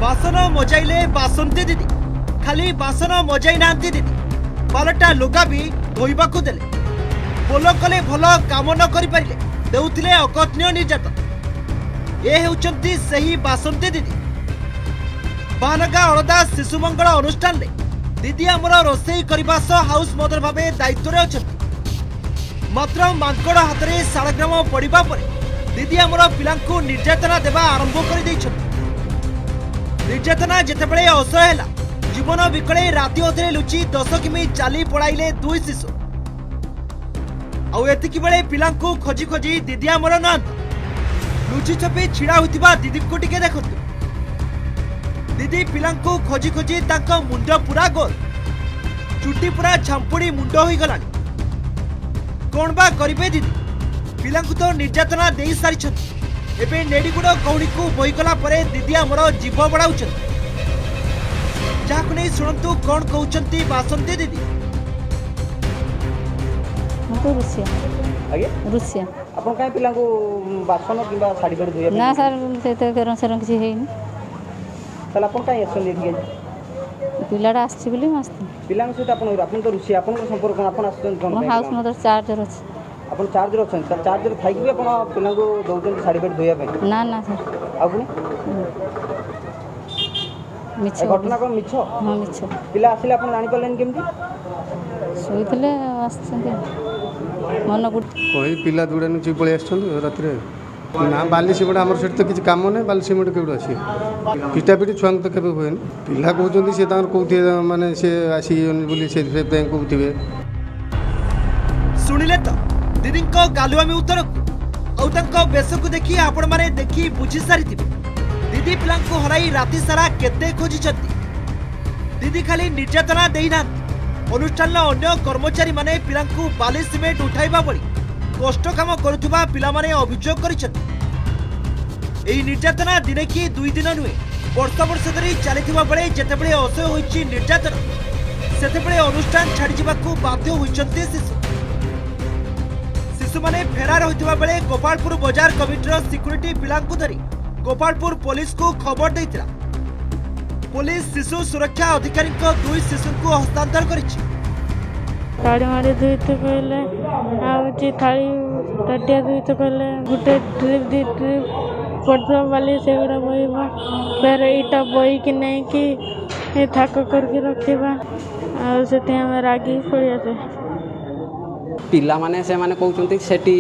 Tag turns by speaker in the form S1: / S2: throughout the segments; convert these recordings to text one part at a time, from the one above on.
S1: ବାସନ ମଜାଇଲେ ବାସନ୍ତୀ ଦିଦି। ଖାଲି ବାସନ ମଜାଇ ନାହାନ୍ତି ଦିଦି, ପାଲଟା ଲୁଗା ବି ଧୋଇବାକୁ ଦେଲେ। ବୋଲ କଲେ ଭଲ କାମ ନ କରିପାରିଲେ ଦେଉଥିଲେ ଅକଥନୀୟ ନିର୍ଯାତନା। ଏ ହେଉଛନ୍ତି ସେହି ବାସନ୍ତୀ ଦିଦି। ବାହାନଗା ଅଳଦା ଶିଶୁ ମଙ୍ଗଳ ଅନୁଷ୍ଠାନରେ ଦିଦି ଆମର ରୋଷେଇ କରିବା ସହ ହାଉସ୍ ମଦର ଭାବେ ଦାୟିତ୍ୱରେ ଅଛନ୍ତି। ମାତ୍ର ମାଙ୍କଡ଼ ହାତରେ ଶାଳଗ୍ରାମ ପଡ଼ିବା ପରେ ଦିଦି ଆମର ପିଲାଙ୍କୁ ନିର୍ଯାତନା ଦେବା ଆରମ୍ଭ କରିଦେଇଛନ୍ତି। ନିର୍ଯାତନା ଯେତେବେଳେ ଅସହ୍ୟ ହେଲା, ଜୀବନ ବିକଳେ ରାତି ଅଧରେ ଲୁଚି 10 କିମି ଚାଲି ପଳାଇଲେ ଦୁଇ ଶିଶୁ। ଆଉ ଏତିକି ବେଳେ ପିଲାଙ୍କୁ ଖୋଜି ଖୋଜି ଦିଦି ଆମର ନାହାନ୍ତି। ଲୁଚି ଛପି ଛିଡ଼ା ହୋଇଥିବା ଦିଦିଙ୍କୁ ଟିକେ ଦେଖନ୍ତୁ। ଦିଦି ପିଲାଙ୍କୁ ଖୋଜି ଖୋଜି ତାଙ୍କ ମୁଣ୍ଡ ପୁରା ଗୋଲ, ଚୁଟି ପୁରା ଝାମ୍ପୁଡ଼ି ମୁଣ୍ଡ ହୋଇଗଲାଣି। କଣ ବା କରିବେ ଦିଦି? ପିଲାଙ୍କୁ ତ ନିର୍ଯାତନା ଦେଇ ସାରିଛନ୍ତି। ଏବେ ନେଡ଼ିଗୁଡ଼ କଉଣିକୁ ବୋହିଗଲା ପରେ ଦିଦି ଆମର ଜୀଭ ବଢ଼ାଉଛନ୍ତି। ଯାହାକୁ ନେଇ ଶୁଣନ୍ତୁ କଣ କହୁଛନ୍ତି ବାସନ୍ତୀ ଦିଦି।
S2: ମୁଁ ତ ରୋଷିଆ।
S3: ଆଜ୍ଞା?
S2: ରୋଷିଆ।
S3: ଆପଣ କାହିଁ ପିଲାଙ୍କୁ ବାସନ କିମ୍ବା ଶାଢ଼ୀ ଫାଢ଼ୀ ଧୋଇବା
S2: ନା
S3: ପାଇଁ?
S2: ସାର୍, ସେ ତ ଗରମ ସେରମ କିଛି ହେଇନି।
S3: ତାହେଲେ ଆପଣ କାହିଁ ଆସିଛନ୍ତି ଏଠିକି ଆଜି?
S2: ପିଲାଟା ଆସିଛି ବୋଲି ମୁଁ ଆସିଥିଲି।
S3: ପିଲାଙ୍କ ସହିତ ଆପଣ ତ ରୋଷିଆ, ଆପଣଙ୍କର ସମ୍ପର୍କ କ'ଣ? ଆପଣ ଆସୁଛନ୍ତି କ'ଣ
S2: ମୁଁ
S3: ପାଇଁ
S2: ହାଉସ୍
S3: ପିଲାଙ୍କୁ?
S2: ମଦର ଚାର୍ଜରେ ଅଛି।
S3: ଆପଣ ଚାର୍ଜରେ ଅଛନ୍ତି? ତାହେଲେ ଚାର୍ଜରେ ଥାଇକି ବି ଆପଣ ପିଲାଙ୍କୁ ଦେଉଛନ୍ତି ଶାଢ଼ୀ ଫାଢ଼ୀ ଧୋଇବା ପାଇଁ?
S2: ନା ନା ସାର୍।
S3: ଆଉ ପୁଣି
S2: ମିଛ।
S3: ଏ ଘଟଣା କ'ଣ ମିଛ?
S2: ହଁ, ମିଛ।
S3: ପିଲା ଆସିଲେ ଆପଣ ଜାଣିପାରିଲେନି କେମିତି?
S2: ଶୋଇଥିଲେ, ଆସିଛନ୍ତି ମନକୁ।
S4: କହି ପିଲା ଦୁଇଟା ଲୁଚିକି ପଳେଇ ଆସିଛନ୍ତି ରାତିରେ। ନା, ବାଲି ସିମେଣ୍ଟ ଆମର ସେଠି ତ କିଛି କାମ ନାହିଁ। ବାଲି ସିମେଣ୍ଟ କେଉଁଠୁ ଆସିବ? ପିଟାପିଟି ଛୁଆଙ୍କୁ ତ କେବେ ହୁଏନି। ପିଲା କହୁଛନ୍ତି, ସେ ତାଙ୍କର କହୁଥିବେ, ମାନେ ସେ ଆସିଛନ୍ତି ବୋଲି ସେଥିପାଇଁ କହୁଥିବେ।
S1: ଶୁଣିଲେ ତ ଦିଦିଙ୍କ ଗାଲୁଆମି ଉତ୍ତରକୁ? ଆଉ ତାଙ୍କ ବେଶକୁ ଦେଖି ଆପଣମାନେ ଦେଖି ବୁଝି ସାରିଥିବେ ଦିଦି ପିଲାଙ୍କୁ ହରାଇ ରାତି ସାରା କେତେ ଖୋଜିଛନ୍ତି। ଦିଦି ଖାଲି ନିର୍ଯାତନା ଦେଇନାହାନ୍ତି, ଅନୁଷ୍ଠାନର ଅନ୍ୟ କର୍ମଚାରୀମାନେ ପିଲାଙ୍କୁ ବାଲି ସିମେଣ୍ଟ ଉଠାଇବା ଭଳି କଷ୍ଟ କାମ କରୁଥିବା ପିଲାମାନେ ଅଭିଯୋଗ କରିଛନ୍ତି। ଏହି ନିର୍ଯାତନା ଦିନେ କି ଦୁଇ ଦିନ ନୁହେଁ, ବର୍ଷ ବର୍ଷ ଧରି ଚାଲିଥିବା ବେଳେ ଯେତେବେଳେ ଅସହ୍ୟ ହୋଇଛି ନିର୍ଯାତନା, ସେତେବେଳେ ଅନୁଷ୍ଠାନ ଛାଡ଼ିଯିବାକୁ ବାଧ୍ୟ ହୋଇଛନ୍ତି ଶିଶୁ। ଶିଶୁମାନେ ଫେରାର ହୋଇଥିବା ବେଳେ ଗୋପାଳପୁର ବଜାର କମିଟିର ସିକ୍ୟୁରିଟି ପିଲାଙ୍କୁ ଧରି ଗୋପାଳପୁର ପୋଲିସକୁ ଖବର ଦେଇଥିଲା। ପୋଲିସ ଶିଶୁ ସୁରକ୍ଷା ଅଧିକାରୀଙ୍କ ଦୁଇ ଶିଶୁଙ୍କୁ ହସ୍ତାନ୍ତର କରିଛି।
S5: ଶାଢ଼ୀ ମାଡ଼ି ଧୋଇତେ କହିଲେ, ଆଉ ହେଉଛି ଥାଳି ତାଟିଆ ଧୋଇତେ କହିଲେ। ଗୋଟେ ଟ୍ରିପ୍, ଦୁଇ ଟ୍ରିପ୍ ପଡ଼ିଥିବା ବାଲି ସେଗୁଡ଼ା ବୋହିବା, ଫେର ଇଟା ବୋହିକି ନେଇକି ଏ ଥାକ କରିକି ରଖିବା। ଆଉ ସେଥିପାଇଁ ଆମେ ରାଗିକି ପଳେଇ ଆସେ।
S6: ପିଲାମାନେ ସେମାନେ କହୁଛନ୍ତି, ସେଠି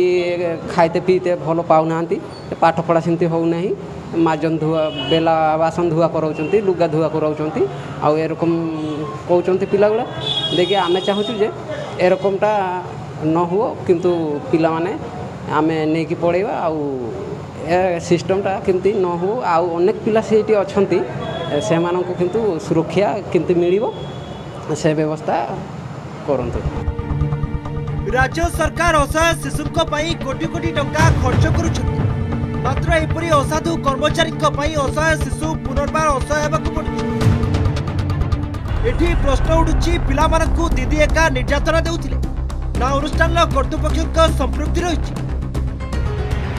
S6: ଖାଇତେ ପିଇତେ ଭଲ ପାଉନାହାନ୍ତି, ପାଠପଢ଼ା ସେମିତି ହେଉନାହିଁ। ମାଜନ ଧୁଆ, ବେଲା ବାସନ ଧୁଆ କରାଉଛନ୍ତି, ଲୁଗା ଧୁଆ କରାଉଛନ୍ତି, ଆଉ ଏରକମ କହୁଛନ୍ତି ପିଲାଗୁଡ଼ା। ଦେଖି ଆମେ ଚାହୁଁଛୁ ଯେ ଏରକମଟା ନ ହୁଅ, କିନ୍ତୁ ପିଲାମାନେ ଆମେ ନେଇକି ପଳେଇବା ଆଉ ଏ ସିଷ୍ଟମଟା କେମିତି ନ ହୁଅ। ଆଉ ଅନେକ ପିଲା ସେଇଠି ଅଛନ୍ତି, ସେମାନଙ୍କୁ କିନ୍ତୁ ସୁରକ୍ଷା କେମିତି ମିଳିବ ସେ ବ୍ୟବସ୍ଥା କରନ୍ତୁ।
S1: ରାଜ୍ୟ ସରକାର ଅସହାୟ ଶିଶୁଙ୍କ ପାଇଁ କୋଟି କୋଟି ଟଙ୍କା ଖର୍ଚ୍ଚ କରୁଛନ୍ତି। ମାତ୍ର ଏପରି ଅସାଧୁ କର୍ମଚାରୀଙ୍କ ପାଇଁ ଅସହାୟ ଶିଶୁ ପୁନର୍ବାର ଅସହାୟ ହେବାକୁ ପଡୁଛି। ଏଠି ପ୍ରଶ୍ନ ଉଠୁଛି, ପିଲାମାନଙ୍କୁ ଦିଦି ଏକା ନିର୍ଯାତନା ଦେଉଥିଲେ ନା ଅନୁଷ୍ଠାନର କର୍ତ୍ତୃପକ୍ଷଙ୍କ ସମ୍ପୃକ୍ତି ରହିଛି?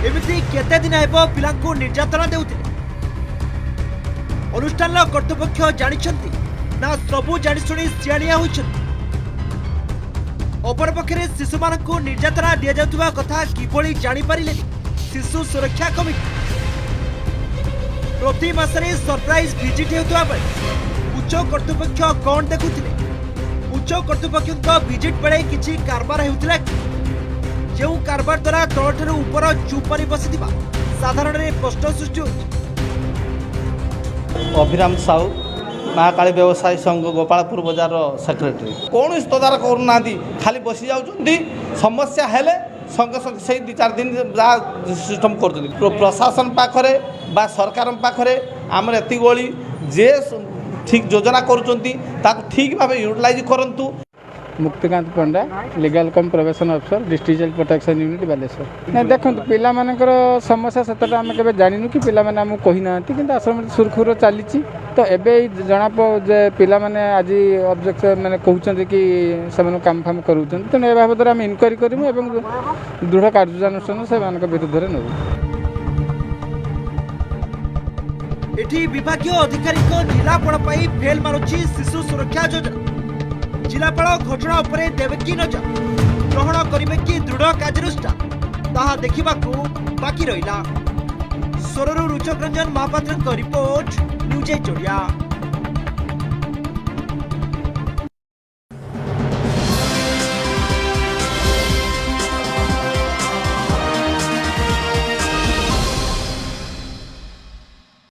S1: ଏମିତି କେତେ ଦିନ ହେବ ପିଲାଙ୍କୁ ନିର୍ଯାତନା ଦେଉଥିଲେ? ଅନୁଷ୍ଠାନର କର୍ତ୍ତୃପକ୍ଷ ଜାଣିଛନ୍ତି ନା ସବୁ ଜାଣିଶୁଣି ସିଆଣିଆ ହୋଇଛନ୍ତି? ଅପରପକ୍ଷରେ ଶିଶୁମାନଙ୍କୁ ନିର୍ଯାତନା ଦିଆଯାଉଥିବା କଥା କିଭଳି ଜାଣିପାରିଲେନି ଶିଶୁ ସୁରକ୍ଷା କମିଟି? ପ୍ରତି ମାସରେ ସରପ୍ରାଇଜ ଭିଜିଟ୍ ହେଉଥିବା ବେଳେ ଉଚ୍ଚ କର୍ତ୍ତୃପକ୍ଷ କ'ଣ ଦେଖୁଥିଲେ? ଉଚ୍ଚ କର୍ତ୍ତୃପକ୍ଷଙ୍କ ଭିଜିଟ୍ ବେଳେ କିଛି କାରବାର ହେଉଥିଲା କି, ଯେଉଁ କାରବାର ଦ୍ୱାରା ତଳଠାରୁ ଉପର ଚୁପ୍ ମାରି ବସିଥିବା ସାଧାରଣରେ ପ୍ରଶ୍ନ ସୃଷ୍ଟି ହୋଇଛି।
S7: ଅଭିରାମ ସାହୁ, ମହାକାଳୀ ବ୍ୟବସାୟୀ ସଂଘ ଗୋପାଳପୁର ବଜାରର ସେକ୍ରେଟାରୀ। କୌଣସି ତଦାରଖ କରୁନାହାନ୍ତି, ଖାଲି ବସି ଯାଉଛନ୍ତି। ସମସ୍ୟା ହେଲେ ସଙ୍ଗେ ସଙ୍ଗେ ସେଇ 2-4 ଦିନ ଯାହା ସିଷ୍ଟମ୍ କରୁଛନ୍ତି। ପ୍ରଶାସନ ପାଖରେ ବା ସରକାରଙ୍କ ପାଖରେ ଆମର ଏତିକି ଅଳି ଯେ ଠିକ୍ ଯୋଜନା କରୁଛନ୍ତି, ତାକୁ ଠିକ୍ ଭାବେ ୟୁଟିଲାଇଜ୍ କରନ୍ତୁ।
S8: Muktikanta Panda, legal cum probation officer, District Child Protection Unit, Balasore. ନାଇଁ, ଦେଖନ୍ତୁ, ପିଲାମାନଙ୍କର ସମସ୍ୟା ସେତେଟା ଆମେ କେବେ ଜାଣିନୁ କି ପିଲାମାନେ ଆମକୁ କହିନାହାନ୍ତି। କିନ୍ତୁ ଆଶ୍ରମରେ ସୁରୁଖୁରୁରେ ଚାଲିଛି। ତ ଏବେ ଏଇ ଜଣା ଯେ ପିଲାମାନେ ଆଜି ଅବଜେକ୍ସନ୍ ମାନେ କହୁଛନ୍ତି କି ସେମାନଙ୍କୁ କାମ ଫାମ କରୁଛନ୍ତି। ତେଣୁ ଏ ବାବଦରେ ଆମେ ଇନକ୍ୱାରି କରିବୁ ଏବଂ ଦୃଢ଼ କାର୍ଯ୍ୟାନୁଷ୍ଠାନ ସେମାନଙ୍କ ବିରୁଦ୍ଧରେ ନେବୁ।
S1: ଏଠି ବିଭାଗୀୟ ଅଧିକାରୀଙ୍କ ଜିଲ୍ଲାପାଳ ପାଇଁ ଫେଲ୍ ମାରୁଛି ଶିଶୁ ସୁରକ୍ଷା ଯୋଜନା। ଜିଲ୍ଲାପାଳ ଘଟଣା ଉପରେ ଦେବେ କି ନଜର, ଗ୍ରହଣ କରିବେ କି ଦୃଢ଼ କାର୍ଯ୍ୟାନୁଷ୍ଠାନ, ତାହା ଦେଖିବାକୁ ବାକି ରହିଲା। ସ୍ୱରରୁ ରୁଚକ ରଞ୍ଜନ ମହାପାତ୍ରଙ୍କ ରିପୋର୍ଟ, ନ୍ୟୁଜ୍ ଏଇଟ୍ ଓଡ଼ିଆ।